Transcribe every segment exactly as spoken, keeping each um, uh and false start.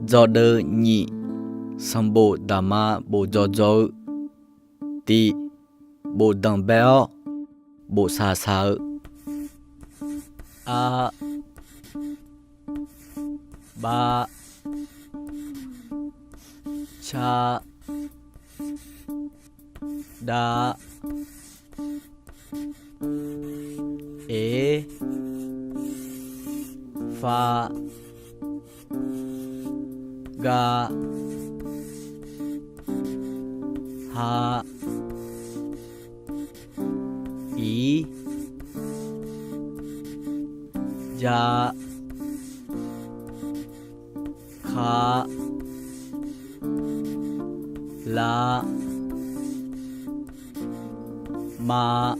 Dzawdeuv nyif, sanqbof daqma bof dzawdzaw-eu. Tiq, bof danqbae-awr bof saqsaq-eu. A, ba, ca, da, e, fa, ga, ha, i, ja, ka, la, ma,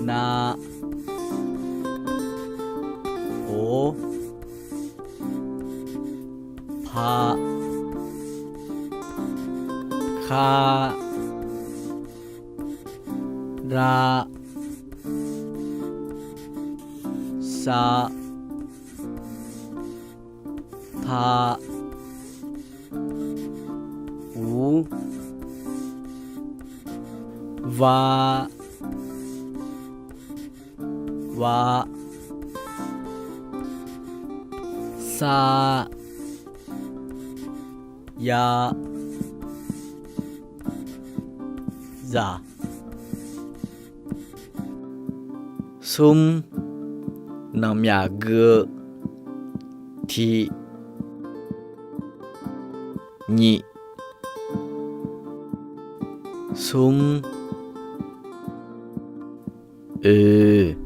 na, o, pa, ka, ra, sa, pa, u, va, wa, sa, ya, zaq. Smr, nanqmyaq gui-eu. Tiq, nyif, smr, oeq,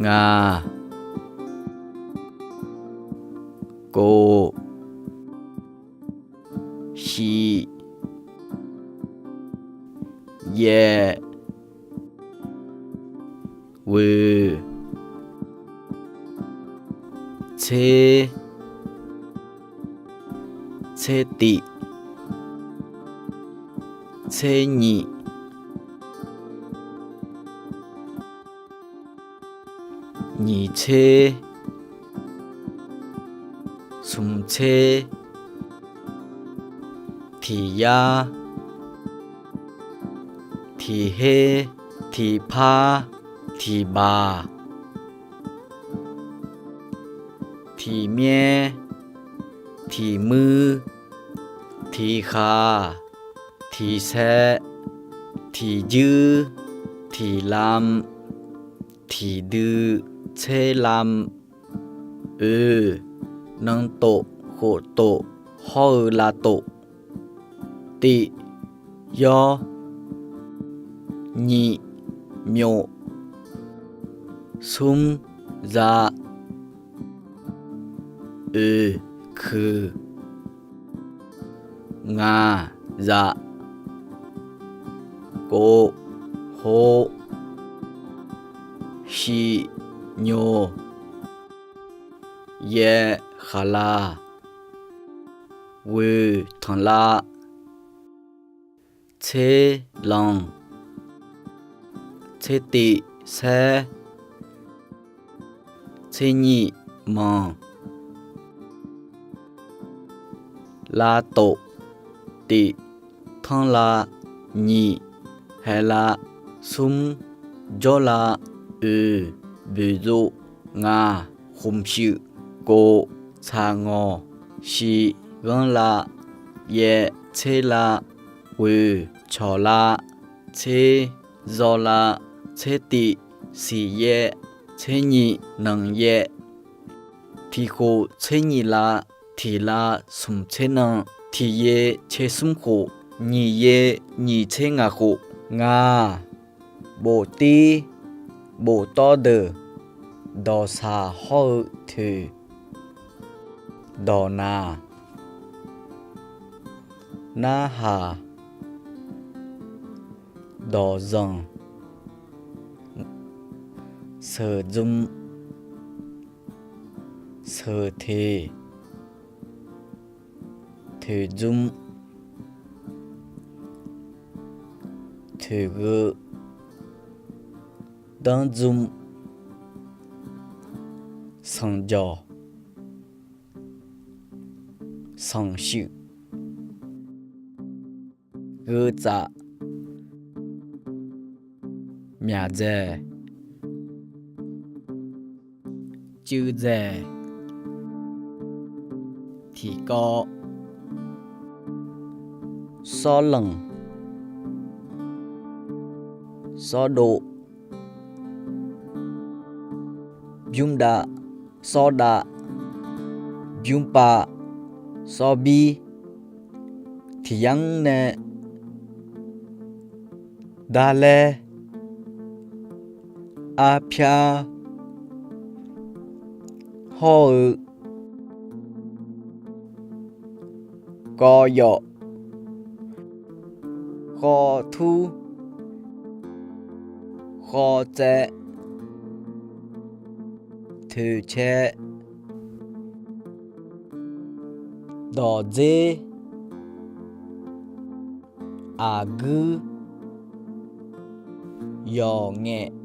ngaq, kof, shiq, yaeq, ghoeq, tser, tser tif, tser nyif, nyiq tser, smq tser, tiq yar, tiq her, tiq par, tiq baq, tiq myaer, tiq muir, tiq khaq, tiq saev, tiq juir, tiq lam, tiq dui, tser lam. Oeq, nan tof, khof tof, hawr-eu lav tof. Tiv, yawr. Nyiq, myof. Smr, za. Oeq, kuiq. Ngaq, zaf. Kof, hov. Shiq, nyoq. Yaeq, khaqlaq. Ghoeq, tanqlav. Tser, lanq. Tser tiv, saer. Tser nyif, manq. Lav tof, tiv, tanrlav, nyif, haeqlav, smr, jawrlav, oeq, boeqzov, ngaq, khmqshuif, kof, tsaqngawq, shiq, ghanrlav, yaeq, tserlav, ghoeq, cawqlav, tser, zawlav, tser tiv, siqyaer, tser nyif, nanqyaer, tiq khof tser nyif lav, tiq lav smq tser nan, tiq yaer tser smr khof, nyiq yaer nyiq tser ngaq khof, ngaq, boftir, boftawr deuq, dawqsaq hawr-eu toeq, dawqnaq, narhaq, dawqzanq, sheuqdzm, sheuqteq, toeqdzm, toeqgheu, Danrdzm. Sanqjawq. Sanqshuif. Geutsaf. Myaqdzaeq. Cuivdzaeq. Tiqkawv. Sawrlanq. Sawrdov. Bymrdav. Sawrdav. Bymrpav. Sawrbir. Tiqyanr nae darlaer. Arpyar. Hawr-eu. Kawvyawf. Khawtur. Khawtsaev. Toeqcae. Dawqdzer. Aqguir. Yawqngaef.